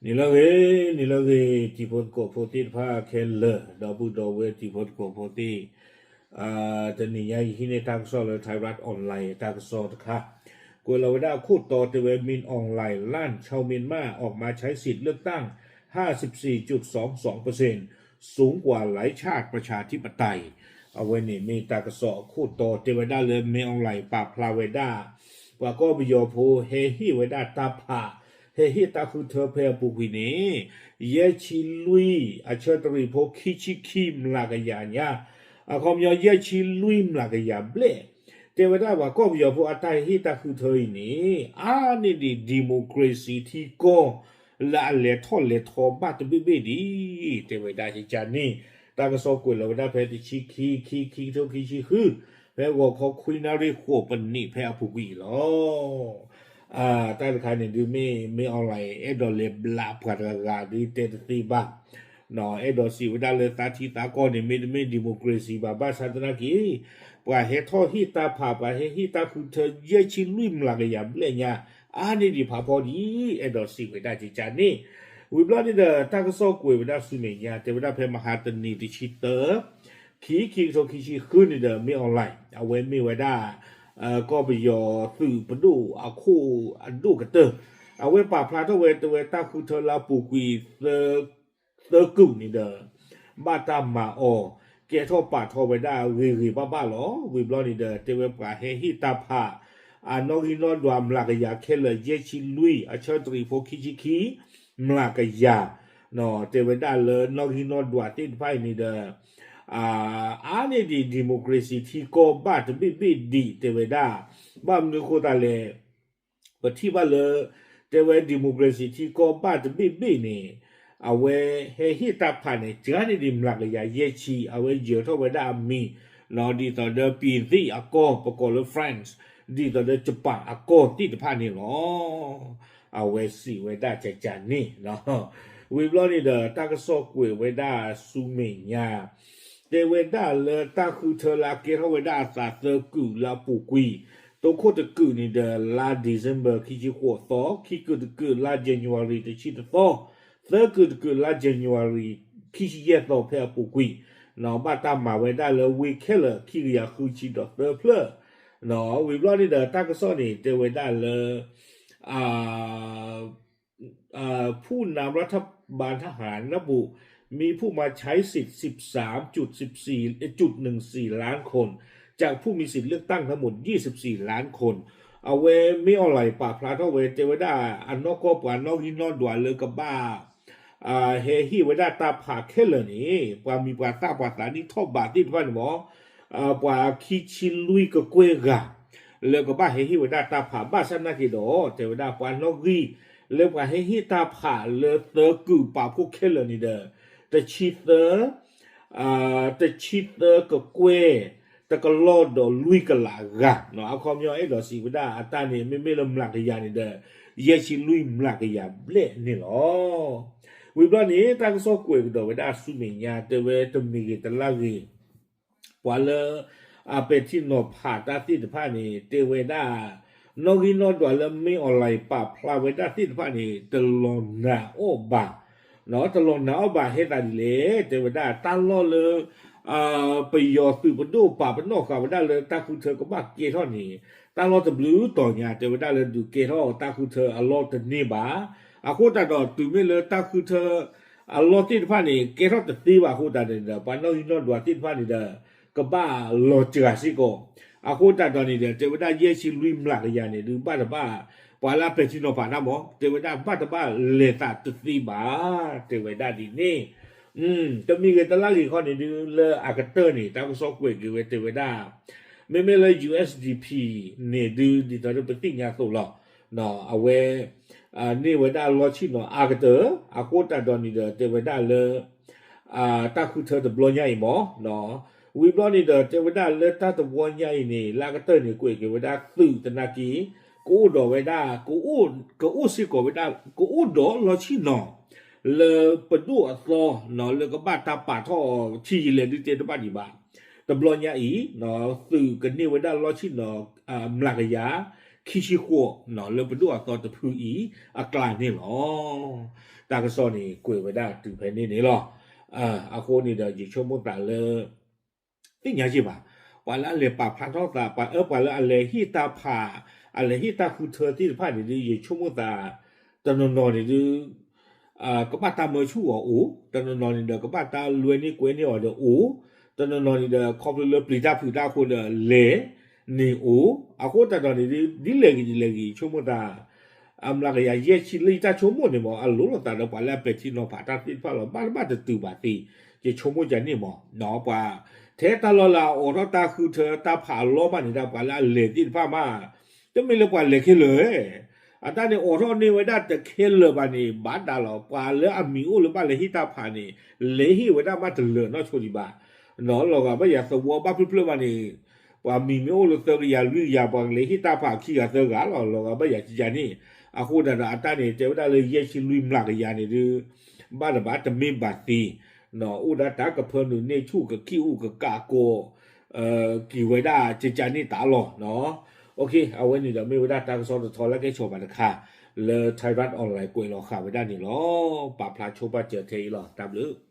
နံၤလၢအဂ့ၤ, နံၤလၢအဂ့ၤ, တံၤဖိသကိးဖိသ့ၣ်တဖၣ်ခဲလၢာ်, ဒီပုၢ်ဒီဝဲၢ်တံၤဖိသကိးဖိသ့ၣ်, တနံၤညါယဟံးန့ၢ်တၢ်ကစီၣ်လၢ Thairath Online တၢ်ကစီၣ်တခါ, ကွဲးလီၤဝဲဒၣ်အခိၣ်တီတဲဝဲ Min Aung Hlaing ลั่น ชาวเมียนมาออกมาใช้สิทธิ์เลือกตั้ง ห้าสิบสี่จุดสองสองเปอร์เซ็นต์ สูงกว่าหลายชาติประชาธิปไตย အဝဲန့ၣ်မ့ၢ်တၢ်ကစီၣ်အခိၣ်တီတဲဝဲဒၣ်လၢ Min Aung Hlaing ပာ်ဖျါဝဲဒၣ် ပှၤကီၢ်ပယီၤဖိဟဲဟ့ၣ်ဝဲဒၣ်တၢ်ဖး, ဟဲဟ့ၣ်တၢ်ဃုထၢဖဲအပူၤကွံာ်န့ၣ်, ယဲၢ်ဆံလွံၢ် အဆၢတရံးဖိခံဆံခံမျးကယၤညါ, အခီပညီယဲၢ်ဆံလွံၢ်မျးကယၤဘျဲၣ်, တဲဝဲဒၣ်ပှၤကီၢ်ပယီၤဖိအတၢ်ဟဲဟ့ၣ်တၢ်ဃုထၢအံၤန့ၣ် အါန့ၢ်ဒံး democracy ထံကီၢ် လၢအလဲၤထီၣ်လဲၤထီဘၣ်တဘ့ၣ်ဘ့ၣ်ဒံး, တဲဝဲဒၣ်ကကန့ၣ်, တၢ်ကစီၣ်ကွဲးလီၤဝဲဒၣ်ဖဲတဆံခံ ခံ ခံကထိခံဆံဃု, ဖဲဂီၤခီခွံနၣ်ရံၣ်ဃိးပနံးဖဲအပူၤကွံာ်အံၤလီၤ. တၢ်တခါန့ၣ်ဒုးမ့ၢ် Min Aung Hlaing အဲၣ်ဒိးလဲၤဘျးပှၤတဂၤဂၤဒုးတဲတသ့ဘၣ်, အဲၣ်ဒိးစံးဝဲဒၣ်လၢသးထံသးကီၢ်န့ၣ် မ့တမ့ၢ် democracy ဘၣ် ဘၣ်ဆၣ်သနာ်က့ ပှၤဟဲထီၣ်ဟ့ၣ်တၢ်ဖး ပှၤဟဲဟ့ၣ်တၢ်ဃုထၢယဲၢ်ဆံလွံၢ်မျးကယၤဘျဲၣ်ညါ, အါန့ၢ်ဒံးဖးဖီဒံး, အဲၣ်ဒိးစံးဝဲဒၣ်ကကန့ၣ်, ဝံၤဘျီန့ၣ်ဒီး တၢ်ကစီၣ်ကွဲးဝဲဒၣ်ဆူမဲာ်ညါ တဲဝဲဒၣ်ဖဲမဟါတနံၤတဆံသၢ ခံ ခံကထိခံဆံဃုန့ၣ်ဒီး Min Aung Hlaing အဝဲမ့ၢ်ဝဲဒၣ် ကီၢ်ပယီၤသုးပဒိၣ်အခိၣ်အဒိၣ်ကတၢၢ်, အဝဲပာ်ဖျါထီၣ်ဝဲ တဲဝဲတၢ်ဃုထၢလၢအပူၤကွံာ် သၢကုၢ်န့ၣ်ဒီး ဘၣ်တၢ်မၤအီၤ ကဲထီၣ်ပာ်ထီၣ်ဝဲဒၣ်ဂ့ၤဂ့ၤဘၣ်ဘၣ်လီၤ. ဝံၤဘျီန့ၣ်ဒီး တဲဝဲပှၤဟဲဟ့ၣ်တၢ်ဖး အနီၣ်ဂံၢ်နီၣ်ဒွးမျးကယၤခဲလၢာ် ယဲၢ်ဆံလွံၢ် အဆၢတရံးဖိခံဆံခံ မျးကယၤ, တဲဝဲဒၣ်လၢနီၣ်ဂံၢ်နီၣ်ဒွးသ့ၣ်တဖၣ်အံၤန့ၣ်ဒီး အါန့ၢ်ဒံး democracy ထံကီၢ်ဘၣ်တဘ့ၣ်ဘ့ၣ်ဒံး တဲဝဲဒၣ်, ဘၣ်မနုၤအဃိသတးလဲၣ် ပထံၣ်ဘၣ်လၢ တဲဝဲ democracy ထံကီၢ်ဘၣ်တဘ့ၣ်ဘ့ၣ်န့ၣ် အဝဲဟဲဟ့ၣ်တၢ်ဖးန့ၣ် ကန့ၢ်ဒံးမျးကယၤယဲၢ်ဆံ အဝဲယၢၤထီၣ်ဝဲဒၣ်အမံၤ ဒ်သိးဒီး ပံၤသံၣ်အကီၢ် ပကိးလၢ France ဒ်သိးဒီး Japan အကီၢ်သ့ၣ်တဖၣ်န့ၣ်လီၤ. အဝဲစံးဝဲဒၣ်ကကန့ၣ်, ဝံၤဘျီန့ၣ်ဒီး တၢ်ကစီၣ်ကွဲးဝဲဒၣ်ဆူမဲာ်ညါ တဲဝဲဒၣ်လၢတၢ်ဃုထၢလၢအကဲထီၣ်ဝဲဒၣ်အသးသၢကုၢ်လၢအပူၤကွံာ်, တိခိၣ်တကုာ်န့ၣ်ဒီး လါ December ခံဆံဃိးသီ, ခံကုာ်တကုာ်လါ January တဆံတသီ, သၢကုာ်တကုာ်လါ January ခံဆံယဲၢ်သီဖဲအပူၤကွံာ်, ဘၣ်တၢ်မၤဝဲဒၣ်လၢဝ့ၢ်ခဲလၢာ် ခံကယၤဃုဆံဒီးသၢဖျၢၣ်, ဝံၤဘျီန့ၣ်ဒီး တၢ်ကစီၣ်န့ၣ် တဲဝဲဒၣ်လၢ ผู้นำรัฐบาลทหารระบุ มีผู้มาใช้สิทธิ์ สิบสามจุดสิบสี่ จุดหนึ่งสี่ล้านคน จากผู้มีสิทธิ์เลือกตั้งทั้งหมด ยี่สิบสี่ล้านคน အဝဲ Min Aung Hlaing ပာ်ဖျါထီၣ်ဝဲ တဲဝဲဒၣ် အနီၢ်ကီၢ်ပှၤနီၣ်ဂံၢ်နီၣ်ဒွးလၢကဘၣ် ဟဲဟ့ၣ်ဝဲဒၣ်တၢ်ဖးခဲလၢာ်န့ၣ် ပှၤမံၤပှၤသၣ်ပှၤသးနံၣ်ထီၣ်ဘးသ့ၣ်တဖၣ်န့ၣ်မ့ၢ် ပှၤခံဆံလွံၢ်ကကွဲၢ်ဂၤ လၢကဘၣ်ဟဲဟ့ၣ်ဝဲဒၣ်တၢ်ဖး ဘၣ်ဆၣ်သနာ်က့ဒီး တဲဝဲဒၣ်ပှၤနီၣ်ဂံၢ် လၢပှၤဟဲဟ့ၣ်တၢ်ဖးလၢသၢကုၢ်ပာ်ဖှိၣ်ခဲလၢာ်န့ၣ်ဒီး တဆံသၢ တဆံသၢကကွဲၢ် တကလီၢ်ဒီးလွံၢ်ကလးဂၤ, အခီပညီအဲၣ်ဒိးစံးဝဲဒၣ်အတၢ်န့ၣ် မ့မ့ၢ်လၢမျးကယၤန့ၣ်ဒီး ယဲၢ်ဆံလွံၢ်မျးကယၤဘျဲၣ်န့ၣ်လီၤ. ဝံၤဘျီန့ၣ် တၢ်ကစီၣ်ကွဲးကဒီးဝဲဒၣ်ဆူမဲာ်ညါ တဲဝဲတမံၤဂ့ၤတလၢ်ဂ့ၤ ပှၤလၢ အပဲာ်ထံနီၤဖးတၢ်သ့ၣ်တဖၣ်န့ၣ် တဲဝဲဒၣ် နီၣ်ဂံၢ်နီၣ်ဒွးလၢ Min Aung Hlaing ပာ်ဖျါဝဲဒၣ်သ့ၣ်တဖၣ်န့ၣ် တလီၤနာ်အီၣ်ဘၣ်, တလီၤနာ်အီၣ်ဘၣ်ဟဲသးဒ်လဲၣ် တဲဝဲဒၣ်တၢ်လီၢ်လၢ ပယီၤသုးပဒိၣ်ပာ်ပနီၣ်ဃာ်ဝဲဒၣ်လၢတၢ်ဃုထၢကဘၣ်ကဲထီၣ်န့ၣ် တၢ်လီၢ်တဘျုးတီၤညါ တဲဝဲဒၣ်လၢဒုးကဲထီၣ်တၢ်ဃုထၢအလီၢ်တန့ၢ်ဘၣ်. အဃိသတးဒီးတုၤမ့ၢ်လၢတၢ်ဃုထၢအလီၢ်သ့ၣ်တဖၣ်န့ၣ် ကဲထီၣ်တသ့ဘၣ်အဃိသတးန့ၣ်ဒီး ပှၤနီၣ်ဂံၢ်နီၣ်ဒွးသ့ၣ်တဖၣ်န့ၣ်ဒီး ကဘၣ်လီၤစှၤစ့ၢ်ကီး, အဃိသတးဒီးန့ၣ်ဒီး တဲဝဲဒၣ်ယဲၢ်ဆံလွံၢ်မျးကယၤန့ၣ်ဒုး ဘၣ်တဘၣ် ပှၤလၢအပဲာ်ထံနီၤဖးတၢ်မ့ၢ် တဲဝဲဒၣ်ဘၣ်တဘၣ်လဲၤသးတသ့ဘၣ်, တဲဝဲဒၣ်ဒ်န့ၣ် တမံၤဂ့ၤတလၢ်ဂ့ၤခီန့ၣ်ဒုး လၢအကတၢၢ်န့ၣ် တၢ်ကစီၣ်ကွဲးက့ၤဝဲတဲဝဲဒၣ် မ့မ့ၢ်လၢ ယူႇအၢၣ်စၣ်ဒီးပံၣ်န့ၣ်ဒုး ဒ်သိးဒီးပသ့ၣ်ညါအသိးလီၤ. အဝဲ န့ၢ်ဝဲဒၣ်လီၢ်ဆံၣ်နီၤအါကတၢၢ် အဃိသတးဒီးန့ၣ်ဒီး တဲဝဲဒၣ်လၢ တၢ်ဃုထၢတဘျီညါအံၤမ့ၢ် ဝံၤဘျီန့ၣ်ဒီး တဲဝဲဒၣ်လၢတၢ်တဝီညါအံၤန့ၣ် လၢအကတၢၢ်န့ၣ် ကွဲးက့ၤဝဲဒၣ်သုးသနာ်က့ ကအိၣ်ဒီးဝဲဒၣ် ကအိၣ်စ့ၢ်ကီးဝဲဒၣ် ကအိၣ်ဒီးလီၢ်ဆံၣ်နီၤ လၢပဒိၣ်အသီ လၢကဘၣ်တၢ်ပာ်ထီၣ်အီၤထံယံၤလဲၣ်ဒုးတဲတဘၣ်ဒံးဘၣ်. တဘျီညါအံၤ သုးကန့ၢ်ဝဲဒၣ်လီၢ်ဆံၣ်နီၤ မျးကယၤ ခံဆံဃိး လၢပဒိၣ်အသီတဖုအံၤအကျါန့ၣ်လီၤ. တၢ်ကစီၣ်န့ၣ်ကွဲးဝဲဒၣ်တုၤဖဲန့ၣ်န့ၣ်လီၤ. အဃိန့ၣ်ဒီးယဆိကမိၣ်သးလၢ သ့ၣ်ညါက့ၤဘၣ်, ပှၤလၢအလဲၤပာ်ဖျါထီၣ်သး ပှၤအၢ ပှၤလၢအလဲၤဟ့ၣ်တၢ်ဖး အလဲၤဟ့ၣ်တၢ်ဃုထၢသ့ၣ်တဖၣ်န့ၣ်ဒုး ယဆိကမိၣ်သး တနီၤနီၤန့ၣ်ဒုး ကဘၣ်တၢ်မၢဆူၣ်အီၤအိၣ်, တနီၤနီၤန့ၣ်ဒီး ကဘၣ်တၢ်လွဲန့ၢ်ကွဲန့ၢ်အီၤဒီးအိၣ်, တနီၤနီၤန့ၣ်ဒီး ခီဖျိလၢပျံၤတၢ်ဖုးတၢ်အဃိဒီးလဲၤန့ၣ်အိၣ်, အဃိသတးဒီးန့ၣ်ဒုး ဒ်လဲၣ်ဂ့ၤဒ်လဲၣ်ဂ့ၤ ယဆိကမိၣ်သး အမျးကယၤယဲၢ်ဆံလၢယတၢ်ဆိကမိၣ်န့ၣ်မ့ၢ် အလိၣ်လိာ်သးဒီးပှၤလၢအပဲာ်ထံနီၤဖးတၢ်သ့ၣ်တဖၣ်လီၤ. ဘၣ်တဘၣ်တတုၤဘၣ်သ့, ယဆိကမိၣ်ယၤန့ၣ်မ့ၢ် ပှၤထဲတၢ်လီၢ်လၢအအိးထီၣ်တၢ်ဃုထၢတၢ်ဖးအလီၢ်ဘၣ်န့ၣ်ဒီး ပှၤလၢအလဲၤသ့ၣ်တဖၣ်မး တမ့ၢ်လၢပှၤလဲၤခဲလၢာ်, အတၢ်န့ၣ်အိးထီၣ်န့ၢ်ဝဲဒၣ်တခဲလၢာ်ဘၣ်န့ၣ် ဘၣ်ဒါလီၤ. ပှၤလၢအမံၤအိၣ်လၢဘၣ်လဲၤဟ့ၣ်တၢ်ဖးန့ၣ် လဲၤဟ့ၣ်ဝဲဒၣ်မးတလၢာ်နီၢ်ဆိဒံးဘၣ်. လီၤဂာ်ဘၣ်ယၤသဝီဘၣ်ဖျၢၣ်ဖျၢၣ်မးန့ၣ် ပှၤမံၤမ့ၢ်အိၣ်လၢသၢကယၤလွံၢ်ကယၤ ပှၤကလဲၤဟ့ၣ်တၢ်ဖးခံဂၤသၢဂၤလီၤ. လီၤဂာ်ဘၣ်ယၤကကန့ၣ် အဃိသတးဒီးအတၢ်န့ၣ် တဲဝဲဒၣ်လၢယဲၢ်ဆံလွံၢ်မျးကယၤန့ၣ်ဒုး ဘၣ်တဘၣ်တမ့ၢ်ဘၣ်သ့ အိၣ်ဒၣ်တၢ်ကဖၢနုာ်န့ၢ်ဆူၣ် ကခံၣ်အူကကးကိး က့ၤဝဲဒၣ်ကကန့ၣ်တၢ်လီၤ. အဝဲန့ၣ်ဒီးမ့ၢ်ဝဲဒၣ်တၢ်ကစီၣ်တထီလၢကဲဆီၣ်ဘၣ်တခါ လၢ Thairath Online ကွဲးလီၤဃာ်ဝဲဒၣ်န့ၣ်လီၤ. ပာ်ဖျါဆိပာ်စၢၤထဲအံၤလီၤ. တၢ်ဘျုး